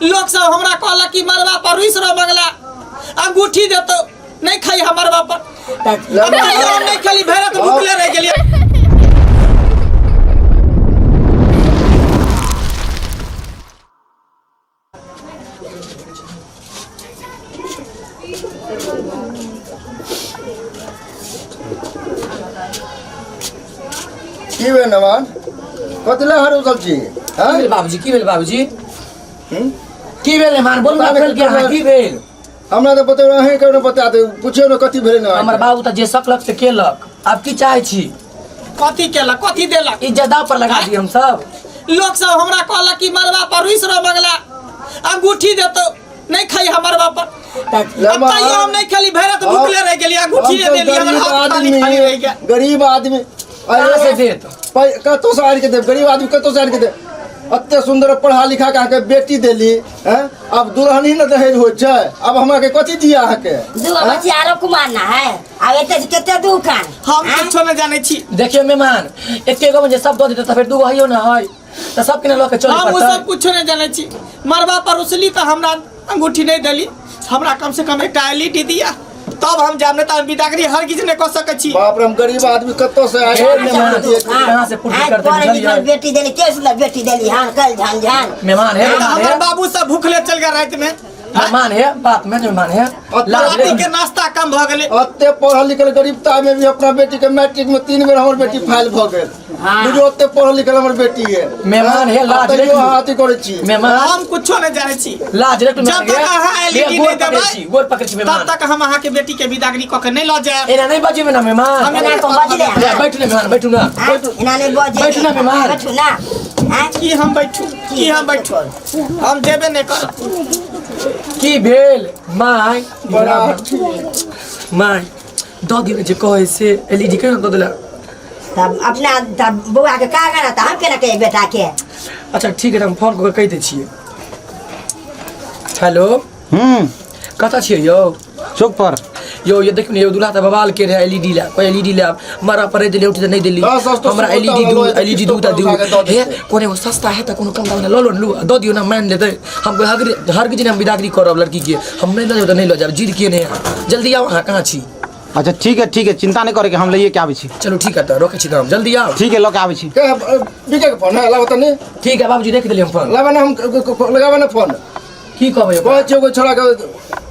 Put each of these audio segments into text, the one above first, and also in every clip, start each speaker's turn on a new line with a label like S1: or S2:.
S1: लोक सब हमरा कहलक कि मरबा पर रुसि रह बंगला अंगूठी देतो नहीं खाई हमर बाप
S2: तऽ
S1: अब कहियो हम नहीं खेली भैरत भूखले रह गेलियै।
S3: की भेल नवान, कथी लए हर छी?
S4: की भेल बाबूजी, की भेल बाबूजी?
S3: हम्म?
S4: की भेल मेहमान, बोलू ना, भेल की अहाँ, की भेल?
S3: हमरा तऽ बतेबै, अहीं के बता दे, पुछियौ ने कथी भेलै ने।
S4: हमर बाबू तऽ जे सकलक से केलक, आब की चाहै छी?
S1: कथी केलक, कथी देलक?
S4: इज्जत दाव पर लगा दी हम सब।
S1: लोक सब हमरा कहलक कि मरबा पर रुसि रह बंगला अंगूठी देतो, नहीं खाई हमर बाप। अब कहियो हम नहीं खेली, भैरत भूखले रह गेली, अंगूठी नहीं देली, हमर हाथ खाली खाली रह गेल।
S3: गरीब आदमी
S4: कहाँ से देत?
S3: कतौ से आनि के देब? गरीब आदमी कतौ से आनि के देब? एते सुंदर पढ़ा लिखा के अहाँके बेटी देली हैं, आब दुल्हन ही ने दहेज होइ छै, आब हमरा के कथी दिया अहाँके?
S2: दूगो बच्ची आरो कुमार ना है, आब एते से कते दुकान?
S1: हम कुछो नहीं जाने छी।
S4: देखियो मेहमान, एके गो में जे सब दऽ देतै तऽ फेर दूगो हइयो ना है, तऽ सबके ने लऽ के चलै
S1: हम उ
S4: पड़तै।
S1: सब कुछो नहीं जाने छी। मरबा पर उसली तऽ हमरा अंगूठी नहीं देली, हमरा कम से कम एकटा एलईडी दिया तब हम जाब, नहीं तऽ हम बिदागरी हर किछु नहीं कऽ सकै छी।
S3: बाप रे, हम गरीब आदमी कतौ से आए?
S4: हे मेहमान, कहाँ से पूर्ति करतै,
S2: पढ़ल
S4: बुझलियै?
S2: लिखल बेटी देली, के सुंदर बेटी देली, हाँ कल झान झान।
S4: मेहमान हे, मेहमान
S1: हमर
S4: हे,
S1: बाबू सब भूखले चल गए राति में।
S4: मेहमान हे, बाप में मेहमान हे। लाज
S1: राति के नाश्ता कम भऽ गेलै।
S3: ओते पढ़ल लिखल गरीबता में भी अपना बेटी के मैट्रिक में 3 बेर हमर बेटी फेल भऽ गेल। बुझियौ, ओते पढ़ल लिखल हमर बेटी है।
S4: मेहमान हे, लाज
S3: तैयो
S4: रखियौ।
S3: अहाँ अथी करै छी।
S4: मेहमान,
S1: हम कुछो नहीं जाने छी।
S4: लाज रख।
S1: जब तक अहाँ एलईडी
S4: गोर
S1: नहीं
S4: पकड़ै
S1: देबै
S4: छी, गोर पकड़ै छी
S1: तब
S4: मेहमान,
S1: तक हम अहाँ के बेटी के बिदागरी कऽ के नहीं लऽ जायब।
S4: एना नहीं बजियौ ना मेहमान।
S1: हम
S2: एना तो बजले।
S4: ले, बैठू ना मेहमान, बैठू ना।
S2: हाँ, एना नहीं बजे।
S4: बैठू ना मेहमान।
S2: बैठू ना। हाँ?
S1: की हम बैठू, की हम बैठू, हम जेबे नहीं करब।
S4: की भेल my?
S3: बड़ा
S4: my, दऽ दियौ ने जे कहै से, एलईडी केना दऽ देला?
S2: तब अपना तब बौआ के का गाना, तऽ हम केना कहियै बेटा के?
S4: अच्छा ठीक है, हम फोन कऽ के कहि दै छियै। हेलो। कतऽ छियै यौ?
S5: चौक पर।
S4: यौ, ये देखियौ ने यौ, दूल्हा तऽ बवाल के रहै एलईडी लए, कोइ एलईडी लए मरा पड़ै देली, उठी तऽ नहि देली।
S3: दस दस तो
S4: हमरा
S3: सुपौल
S4: एलईडी
S3: तऽ
S4: दू,
S3: लऽ
S4: एलईडी दू टा
S3: किस्तो
S4: दियौ।
S3: पर उठा के दऽ
S4: हे
S3: देतै।
S4: कोनो एगो सस्ता है तऽ कोनो कम दाम लऽ लो, लू दऽ दियौ ने, मानि लेतै। हम कोइ हर हरगिज नहि हम बिदागरी करब लड़की के, हम नहि लऽ जायब तऽ नहि लऽ जायब, जिद किए नहि। जल्दी आउ, अहाँ कहाँ छी?
S5: अच्छा ठीक है, ठीक है, चिंता नहीं करे के, हम लइए के आबै छी।
S4: चलू ठीक है, तऽ रखै छी तऽ हम, जल्दी आउ।
S5: ठीक है, लऽ के आबै छी।
S3: के बिके के फोन है, लाबऽ तनी।
S4: ठीक है बाबूजी, रखि देलियै हम फोन।
S3: लाबऽ ने, हम लगाबऽ ने फोन।
S4: की कहबै ओकरा?
S3: कहै छियै ओहि छोड़ा के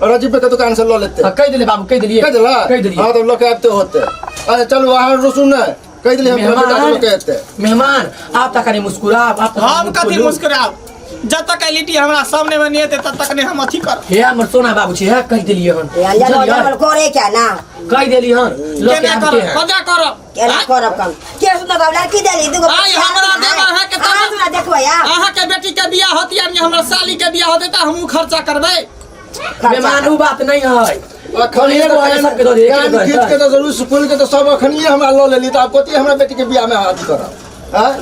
S3: राजीव के दुकान से लऽ लेतै।
S4: हाँ, कहि देलियै बाबू, कहि देलियै।
S3: कहि देला?
S4: कहि देलियै।
S3: हाँ, तब लऽ के आबिते होते। अच्छा चलू, अहाँ रुसू ने, कहि देलियै हम अपना बेटा के लऽ के एतै।
S4: मेहमान, आप तऽ कनि मुस्कुराब आप।
S1: हम कथी मुस्कुराब? जब तक एलईडी हमरा सामने में नहीं एतै तब तक नहीं हम अथी करब।
S4: हे हमर सोना बाबू छी, हे कहि देलियै हन।
S2: अंजन
S4: बुझलियै?
S2: अंजन करे क्या ना?
S4: कहि देलियै हन, लऽ के
S1: केना
S4: आबिते
S1: करब,
S4: हैं।
S1: कजा करब?
S2: केना करब कम के सुनब? बाबू लड़की देली दूगो।
S1: आइ हमरा देब अहाँके तब-
S2: अहाँ सुना देखबै आ
S1: अहाँके बेटी के बियाह होती आ हमर साली के बियाह होतै तऽ हमहूँ खर्चा करबै।
S4: मेहमान, उ बात नहीं है।
S3: अखनिये
S4: एगो है, सबके दऽ दियै,
S3: कान
S4: एके गो
S3: खींच के तऽ जरूर फूल के तऽ सब अखनिये हमरा लऽ लेली, तऽ आब कथी हमरा बेटी के बियाह में हाथ करब? आँय,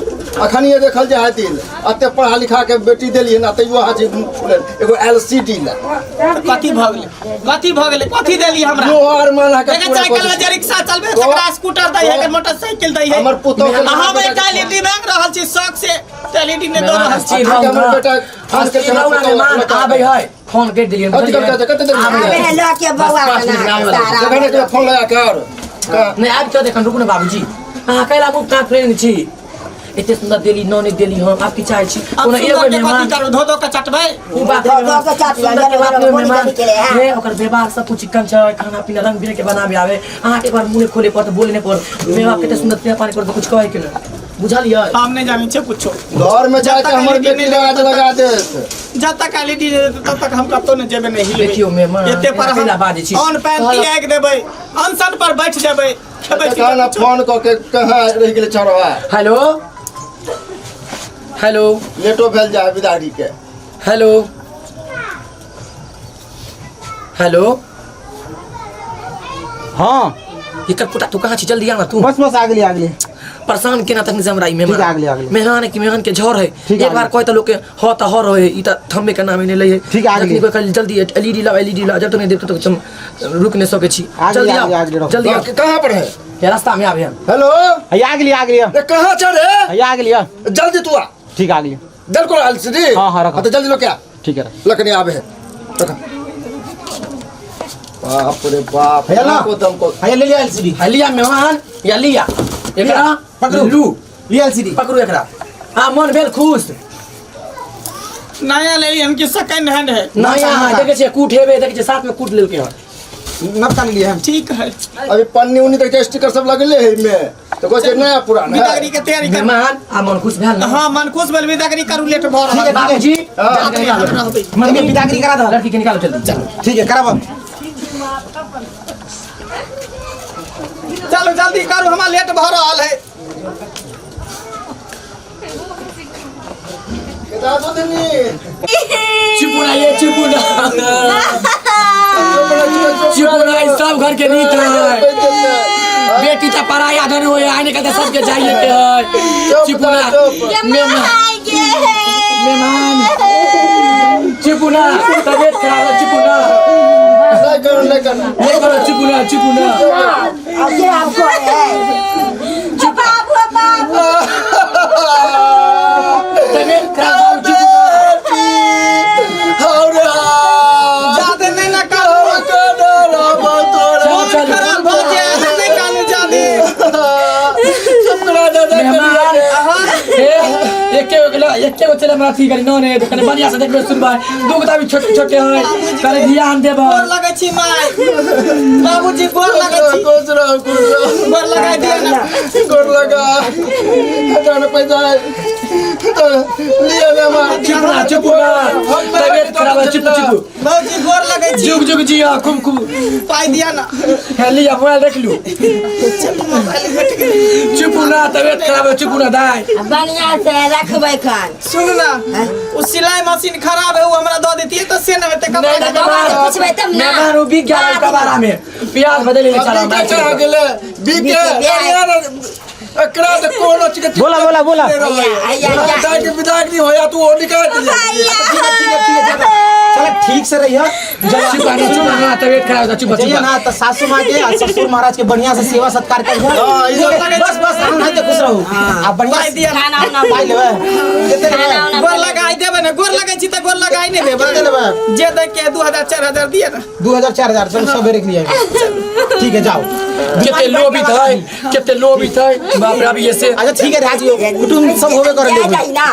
S3: अखनिये देखल जाय है दिन, एते पढ़ा लिखा के बेटी देलियै ना, तैयो अहाँ जे फूलल एगो एल सी डी ला।
S1: कथी भऽ गेलै, कथी भऽ गेलै, कथी देली हमरा?
S3: यो अरमान अहाँके
S1: देखै
S3: पूरा
S1: साइकिल
S3: कऽ
S1: में जे
S3: देतै।
S1: रिक्शा चलबै तकरा स्कूटर दै है, मोटरसाइकिल दै है।
S3: हमर पुतोह के
S1: आ हम एकटा एलईडी मांग रहल छी शौक से, तऽ एलईडी नहि दऽ रहल छी।
S3: अहाँके हमर बेटा फोन
S4: अस्थिर
S3: के
S4: रहू ना मेहमान, आबै है, फोन करि देलियै।
S3: कथी करतै, कते देर
S4: आबै
S2: आबे है लऽ के बौआ
S4: बस, 5 मिनट आबै वाला।
S2: सारा।
S3: जखन एक फोन लगा के और
S4: नहि आबि कऽ देखन, रुकू ने बाबूजी, अहाँ कैला मुँह काँप लेने छी? एते सुन्दर देली, नौ नहि देली, हम आब की चाहै छी?
S1: अब
S4: कोनो एगो
S1: सुन्दर के
S4: मेहमान
S1: कथी करू, धो धो के चटबै?
S4: उ बात
S2: धो धो के चाट
S4: सुन्दर के बात
S2: लिअ,
S4: नहि
S2: बोली
S4: मेहमान,
S2: कथी केले, हाँ?
S4: हे ओकर व्यवहार सब कुछ चिकन छै, खाना पीना रंग बिरंग के बनाबे आवे, अहाँके एक बार मुँह नहि खोले पड़त, बोले नहि पड़त। मेवा कते सुन्दर पीना पानी पड़त, कुछ कहै के नहि, बुझलियै?
S1: हम नहि जानै छियै कुछो।
S3: घर में जाके
S1: जब तक
S3: हमर
S1: एलईडी
S3: बेटी
S1: नहि
S3: लगा
S1: लेबै
S3: लगा देत।
S1: जब तक एलईडी तब तक हम कतौ नहि जेबै, नहि हिलबै।
S4: देखियौ मेहमान,
S1: एते पर
S4: एना
S1: हम
S4: कैला बाजै छी?
S1: ऑन पैन
S4: कहलक-
S1: त्याग देबै, अनशन पर बैठ जेबै, खेबै
S3: तखन
S1: पीबै कुछो।
S3: फोन कऽ के कहाँ रहि गेलै छौड़वा?
S4: Hello hello.
S3: लेटो भेल जाय बिदारी के।
S4: Hello hello.
S5: हाँ।
S4: एकर पुता, तू कहाँ छी? जल्दी आना तू।
S5: बस बस, आ गेली, आ गेली।
S4: परेशान केना तखन से हमरा ई मेहमान।
S5: ठीक, आ गेली, आ गेली।
S4: मेहमान की मेहमान के झड़ है।
S5: ठीक, आ
S4: एक बार
S5: गेली।
S4: कहे त लोग के ह त ह रहे, ई त थम्मे के नाम नहीं ले है।
S5: ठीक, आ गेली।
S4: जखनी कोई कहल जल्दी एलईडी लाओ, एलईडी लाओ, जब तक नहीं देब तब तक हम रुक नहीं सके छी।
S5: आ गेली,
S4: जल्दी
S5: आ
S4: आओ,
S5: गेली, आ गेली, रखो।
S4: जल्दी आओ।
S3: कहाँ पर है?
S4: ये रास्ता में आबे हम।
S3: हेलो।
S5: हैया आ गेली, आ गेली।
S3: ए, कहाँ चढ़ रे?
S5: हैया आ गेली।
S3: जल्दी तू आ।
S5: ठीक, आ गेली।
S3: जल्दी को एलसीडी।
S5: हाँ, हाँ, रखो।
S3: हाँ, तो जल्दी लो क्या।
S5: ठीक है।
S3: लकनी आबे है रख। बाप रे बाप।
S5: भैया ला।
S3: को दम को
S5: भैया ले लिया एलसीडी।
S4: हाँ, लिया मेहमान या लिया एकरा।
S5: पकड़ू।
S4: लू।
S5: लिया एलसीडी।
S4: पकड़ू एकरा। हाँ, मन भेल खुश?
S1: नया ले हम कि सेकंड हैंड है?
S4: नया है, देखे छियै कूट हेबे, देखे छियै साथ में कूट लेलकै हन।
S5: नवका ले लिया हम।
S1: ठीक है।
S3: अभी पन्नी उन्नी तक स्टिकर सब लगले है में तो कहै छै नया पुराना है।
S1: विदागरी के तैयारी कर।
S4: मेहमान, आ मन खुश भेल ना?
S1: हाँ, मन खुश भेल। विदागरी करू, लेट भऽ रहल।
S4: बाबूजी।
S3: हाँ।
S4: जल्दी निकालो।
S1: रहबै।
S5: मम्मी, विदागरी करा दो।
S4: लड़की के निकालो जल्दी, चलो।
S5: ठीक है, कराबो।
S1: चलो, जल्दी करू, हमरा लेट भऽ रहल है।
S3: दादू दिनी।
S4: चिपुना ये चिपुना, चिपुना, ई सब घर के रीत है। बेटी तो पराया धन हो, आने का तो सबके चाहिए के है चिपुना। मेहमान, मेहमान, चिपुना, तबीयत खराब है चिपुना।
S3: नहीं करो, नहीं करो।
S4: नहीं करो चिपुना, चिपुना।
S2: अब के आपको है बाबू, बाबू।
S4: तबीयत खराब है चिपुना।
S1: जादे नहीं ना करू।
S4: चलो।
S1: मन
S4: चलो।
S1: खराब भऽ जाए, नहीं कानू जादे।
S4: मेहमान, हे एके गो एके गो चले हमरा अथी करी न ने कने बढ़िया से देखबै सुनबै। दू गो तऽ अभी छोटे छोटे है, कने ध्यान देबै।
S1: गोर लगै छी माय, बाबूजी, गोर लगै छी।
S3: खुश रहो, खुश रहो।
S1: गोर लगाइ दिअ ना।
S3: गोर लगा जान पैसा तो लिया ना मार।
S4: चिपुना, चिपुना, तबियत खराब है चिपू, चिपू।
S1: बाबूजी, गोर लगै छी।
S4: जुग जुग जिया, खूब खूब।
S1: पाइ दिअ ना।
S4: हे लिया, मोबाइल रख लू। चिपुना, तबियत खराब है चिपुना दाई।
S2: बढ़िया से रखबै खान।
S1: सुन ना, ओ सिलाई मशीन खराब है, वो हमरा दऽ देतियै तऽ से नहि हेतै कपड़ा।
S4: नहीं, नहीं,
S2: बाबा से पूछबै तब ना।
S4: मेहमान, उ बिक गया कबाड़ा में, प्याज बदल ले चला।
S3: बीके गेले, बीके एकरा तऽ कोनो चीज के
S5: बोला, बोला, बोला।
S2: भैया, भैया।
S3: दाई के विदाई होया, तू ओ निकाल दिया।
S5: ठीक है, चलो, ठीक से रहिए।
S4: चुप ना, चुप ना, तबियत खराब है चुप।
S5: जाइए
S4: चुप।
S5: ना तो सासू माँ के और ससुर महाराज के बढ़िया से सेवा सत्कार करिए।
S3: हाँ, ई सब।
S5: बस बस, हम नहीं तो खुश रहो आप बढ़िया।
S1: पाइ दिअ ना।
S2: खाना उना।
S5: पाइ लेबै? कते लेबै?
S2: खाना उना।
S1: गोर लगाइ देबै ने? गोर लगै छी तऽ गोर लगाइ नहि देबै?
S5: कते लेबै?
S1: जे दै के 2000 4000 दिअ ना।
S5: 2000 4000, चलो, सब रख लिया। ठीक है, जाओ।
S4: केते लोभित है, केते लोभित है, बाप रे, अभी ऐसे।
S5: अच्छा, ठीक है, राजी हो, कुटुंब सब होबे कर
S2: जा
S5: लेबै।
S2: जाई ना।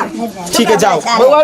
S5: ठीक है, जाओ।
S3: बउआ।